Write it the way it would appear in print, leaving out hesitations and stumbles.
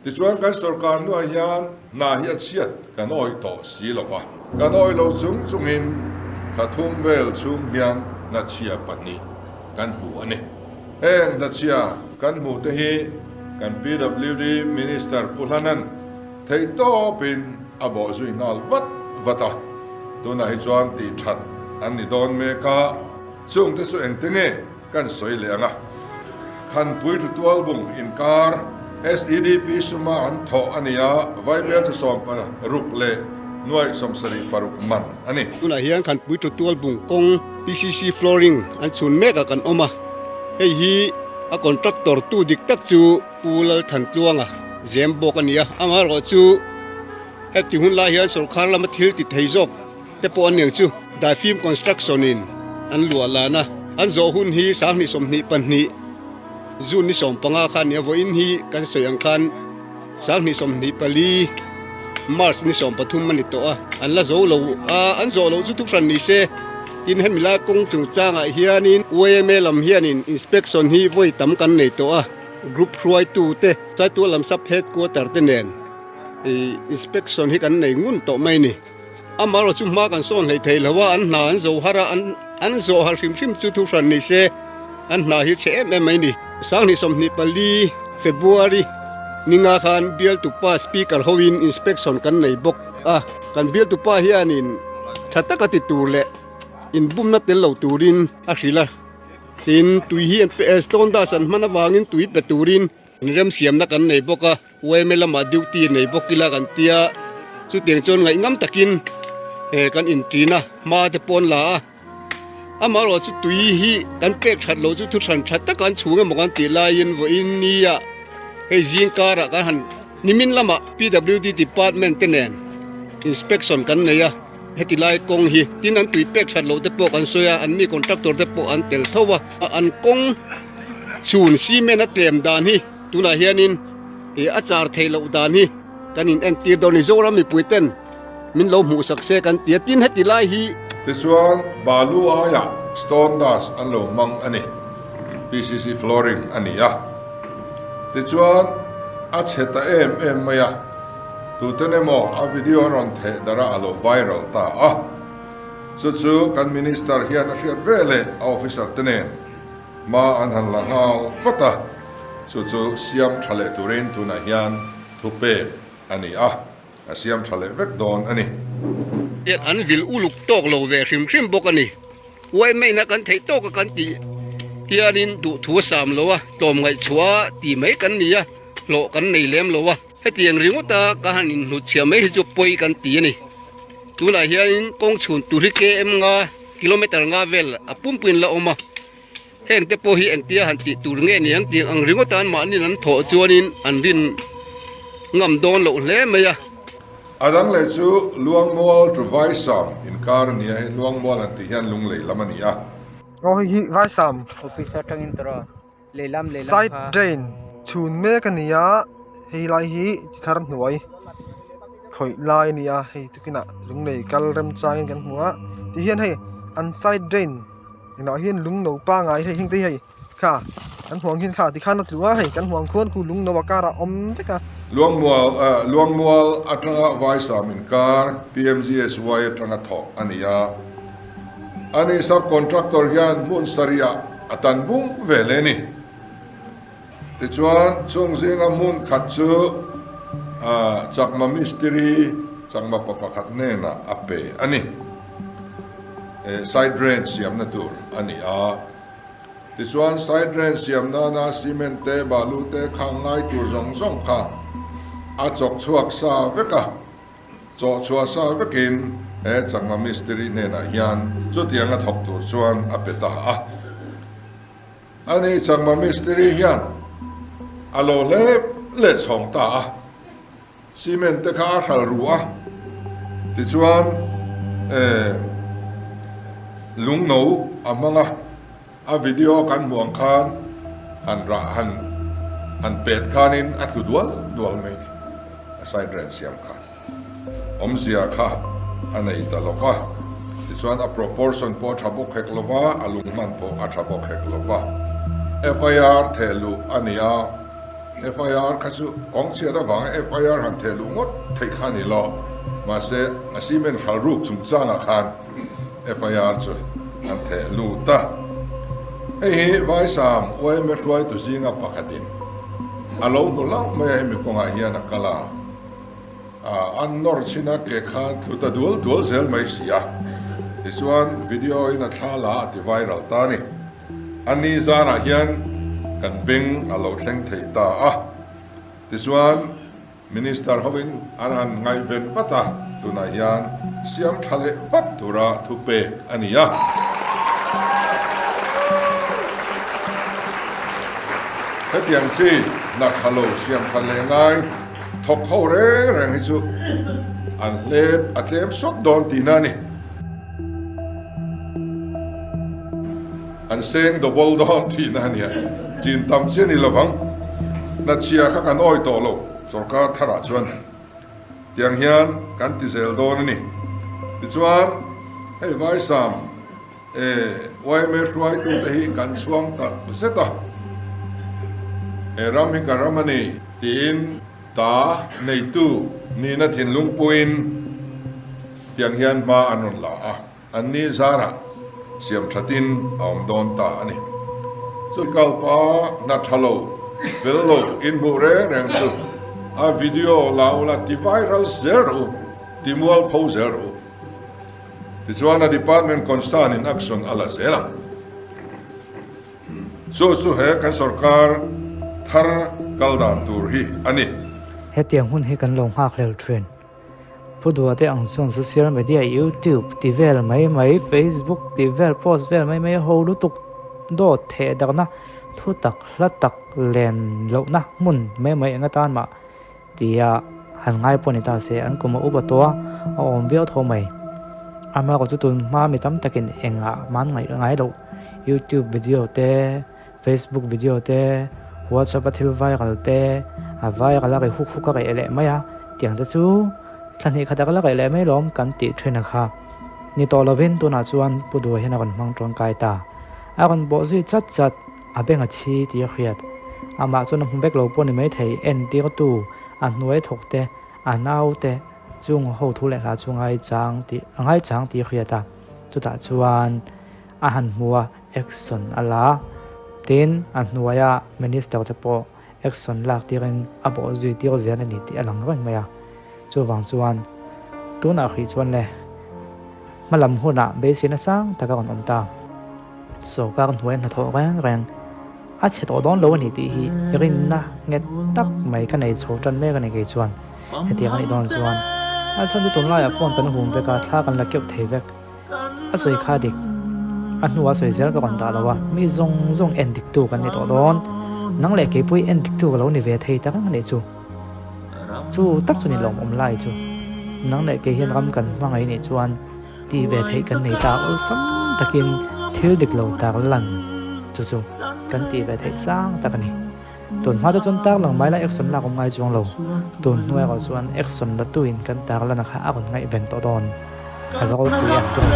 Tichuan kan sorkar hnuah hian hna hi a chhiat kan awih tawh si lo va. Kan awih lo chung chungin thla thum vel chhung hian hnachhia pahnih kan hmu a ni. Heng hnachhia kan hmuh te hi kan PWD Minister Pu Hlanan theihtawpin a bawh zui nghal vat vat a. Tunah hi chuan tih that an ni dawn mek a, chungte chu engte nge? Kan sawi leh ang a, Khanpui Tutualbung inkar SEDP suma an thawh a ni a, Vaibel chi 16 leh nuaih 76 man a ni. Tunah hian Khanpui Tutualbung kawng PCC flooring an chhun mekah kan awm a, hei hi a contractor tu dik tak chu Pu Lalthantluanga zem bawk a ni a, amaherawhchu heti hun lai hian sorkar lama thil ti thei zawk te pawh an niang chu. Daifim Construction in an luah lan a, an zawh hun hi 2022 June ni 15 kha a ni a, vawiin hi kan sawi ang khan 2024 March ni 13 a ni tawh a, an la zo lo a, an zawh loh chu thuhran ni se. Tin, hemi lai kawng chungchangah hianin YMA lam hianin inspection hi vawi tam kan nei tawh a, group hruaitu te, Saitual lam sub headquarter te nen inspection hi kan nei ngun tawh mai a ni. Amaherawh chu hma kan sawn hlei thei lo a, an hna an zo har a, an an zawh har hrim hrim chu thu hran ni se, an hna hi chhe em em mai ni. 2024 February ninga khan bialtupa Speaker hoin inspection kan nei bawk a, kan bialtupa hianin tha taka ti tur leh inbumna tel lo turin a hrilh a, tin tui hi an pe stone dust an hman avangin tui pe turin inremsiamna kan nei bawk a. Uaime lamah duty nei bawk ila kan tia, chutiang chuan ngaihngam takin kan inṭin a, hma te pawh an la a. Amaherawh chu tui hi kan pek that loh chu thuhran tha taka an chhung emaw kan tih laiin vawiin nia hei zing karah kan han nimin lamah PWD department te nen inspection kan nei a, heti lai kawng hi tin an tui pek that loh te pawh kan sawi a, an mi contractor te pawh an tel tho a, an kawng chhun cement a tlem dan hi. Tunah hianin ih a char theih loh dan hi kan in entir dawn a ni. Zoram mipui ten min lo hmuh sak se kan ti a, tin heti lai hi. Tichuan balu aiah stone dust an lo hmang a ni, PCC flooring a ni a. Tichuan a chhe ta em em mai a, tuten emaw a video an rawn theh darh a, a lo viral ta a. Chu chu kan minister hian a hriat ve leh a officer te nen. Hma an han la nghal vat a, chu chu siam tha leh turin tunah hian thupek a ni a, a siam tha leh vek dawn a ni. Hian an vil uluk tawk lo ve hrim hrim bawk a ni. Uaimeiin a kan theih tawk a kan tih hianin duhthu a sam lo a, tlawmngaihchhuah tih mai kan ni a, hlawh kan nei lem lo a. Hetiang ringawta ka han inhnutchhiah mai hi chu pawi kan ti a ni. Tunah hianin kawng chhun tur hi km nga, kilometer nga vel a pumpuiin la awm a. Heng te pawh hi engtia han tih tur nge ni ang tih ang ringawta an mahniin an thawh chuanin an rin ngam dawn loh hle mai a. A dang leh chu Luangmual to Vaisam inkar a ni a, hei Luangmual han tih hian Lunglei lam a ni a. Aw hei hi Vaisam. Office atangin tawrh a. Lehlam lehlam Side kha. drain chhun mek a ni a, hei lai hi chi thar hnuai khawih lai a ni a, hei tukinah lunglei kal remchangin kan hmu a, tihian hei an side drain inah hian lung no pangai hei heng te hi hei kha kan hmuh ang hian kha tikhan a tlu a hei kan hmuh ang khuan khu lung no a karah a awm vek a. Luangmual Luangmual atanga Vaisam inkar PMGSY atanga thawh a ni a, ani sub contractor hian hmun sarihah A tan bung ve leh a ni. Tichuan, chung zinga hmun khat chu Chakma mistiri, Chakma pa pakhat hnenah a pe a ni. Side drain siamna tur a ni a. Tichuan, side drain siam nana cement te, balu te khang ngai tur zawng zawng kha a chawk chhuak sa vek a. Chawhchhuah sa vekin he Chakma mistiri hnenah hian chutianga thawk tur chuan a pe ta a. Ani Chakma mistiri hian a lo hlep leh chhawng ta a, cement te kha a hral ru a, tichuan lungno a hmang a. A video kan hmuh ang khan han rah han han pet khanin a tlu dual dual mai ni. A side ren siam kha awmzia kha a nei ta lo va, tichuan a proportion pawh a tha bawk hek lo va, a lung hman pawh a tha bawk hek lo va. FIR theh luh a ni a. FIR kha chu kawng chhiat avanga FIR han theh luh ngawt theih kha a ni lo. Mahse, a cement hral ruk chungchangah khan FIR chu an theh lut a. Hei hi Vaisam yma hruaitu zinga pakhatin a lo hmu hlauh mai a, hemi kawngah hian a kal a. An nawr chin a ke khan tlu ta dual dual zel mai si a. Tichuan video in a thla la a ti viral ta a ni. A ni zarah hian kan beng a lo thleng thei ta a. Tichuan Minister hovin an han ngaihven vat a, tunah hian siam tha leh vat tura thupek a ni a. Hetiang chi hna tha lo siam tha leh ngai thawk ho reng reng hi chu an hlep a tlem sawt dawn tihna a ni. An seng double dawn tihna a nia. Chin tam chi a ni lovang. Hnachhia kha kan awi tawh lo sorkar tharah chuan tiang hian kan ti zel dawn a ni. Tichuan hei Vaisam e yma hruaitute hi kan chhuang tak zet a. He ram hi ka ram a ni tiin ta neitu nihna thinlung puiin tiang hian hma an rawn la a. An ni zarah siam thatin a awm dawn ta a ni. Chu kalpa hna tha lo, fel lo inhmuh reng reng chu a video la ula ti viral zel rawh u, ti mualpho zel rawh u. Tichuan a department concern in action a la zel ang. Chu chu he kan sorkar thar kal dan tur hi a ni. Hetiang hun hi kan lo nghakhlel thin. Pu Duate ang chuan social media youtube ti vel mai mai, facebook ti vel post vel mai mai a ho lutuk dawt theh dakna thu tak hla tak len lohna hmun mai mai eng atan mah tia han ngai pawh ni ta se an kum a upa tawh a, a awm viau tho mai. Amaherawhchu chu tun hma mi tam takin engah man ngaih ngai loh youtube video te, Facebook video te, WhatsApp a thil viral te, a viral a rei huk huk a reh leh mai a, tiang te chu thla hnih khat a la reh leh mai lawm kan tih thin a kha. Ni tawh lovin tunah chuan Pu Dua hian a rawn hmang tawngkai ta. A rawn bawh zui chat chat, a beng a chhi tih a hriat. Amah chuan a hmu vek lo pawh ni maithei, entirtu, a hnuai thawk te, a nau te chung ho thu leh hla chu ngaichang tih a ngaichang tih a hriat a, chutah chuan a han hmu a. Action a la a, tin a hnuaia Minister te pawh action lak tirin a bawh zui tir zel a ni tih a lang reng mai a. Chuvang chuan tunah hrih chuan le hmalam hunah beiseina sang tak a rawn awm ta. Sorkar hnuai hnathawh reng reng a chhe tawh dawn lo a ni tih hi rinna nghet tak mai ka nei chho tan mek a ni kei chuan. Hetiang a nih dawn chuan a chhan chu tunlaiah phone kan hum vek a, thla kan la keuh thei vek. A sawi kha dik. A hnuah sawi zel ka rawn dah lo a, mi zawng zawng en dik tu kan ni tawh dawn. Nang leh keipui en dik tu ka lo ni ve thei tak ang nih chu. Chu tak chu ni lawm awm lai chu. Nang leh kei hian ram kan hmangaih nih chuan tih ve theih kan nei ta awlsam takin thil dik lo tak lan chu chu kan tih ve theih sang tak a ni. Tun hma te chuan tar lang mai la action lak awm ngai chuang lo. Tun hnu erawh chuan action la tuin kan tar lana kha a rawn ngaihven tawh dawn. A va ropui em tun.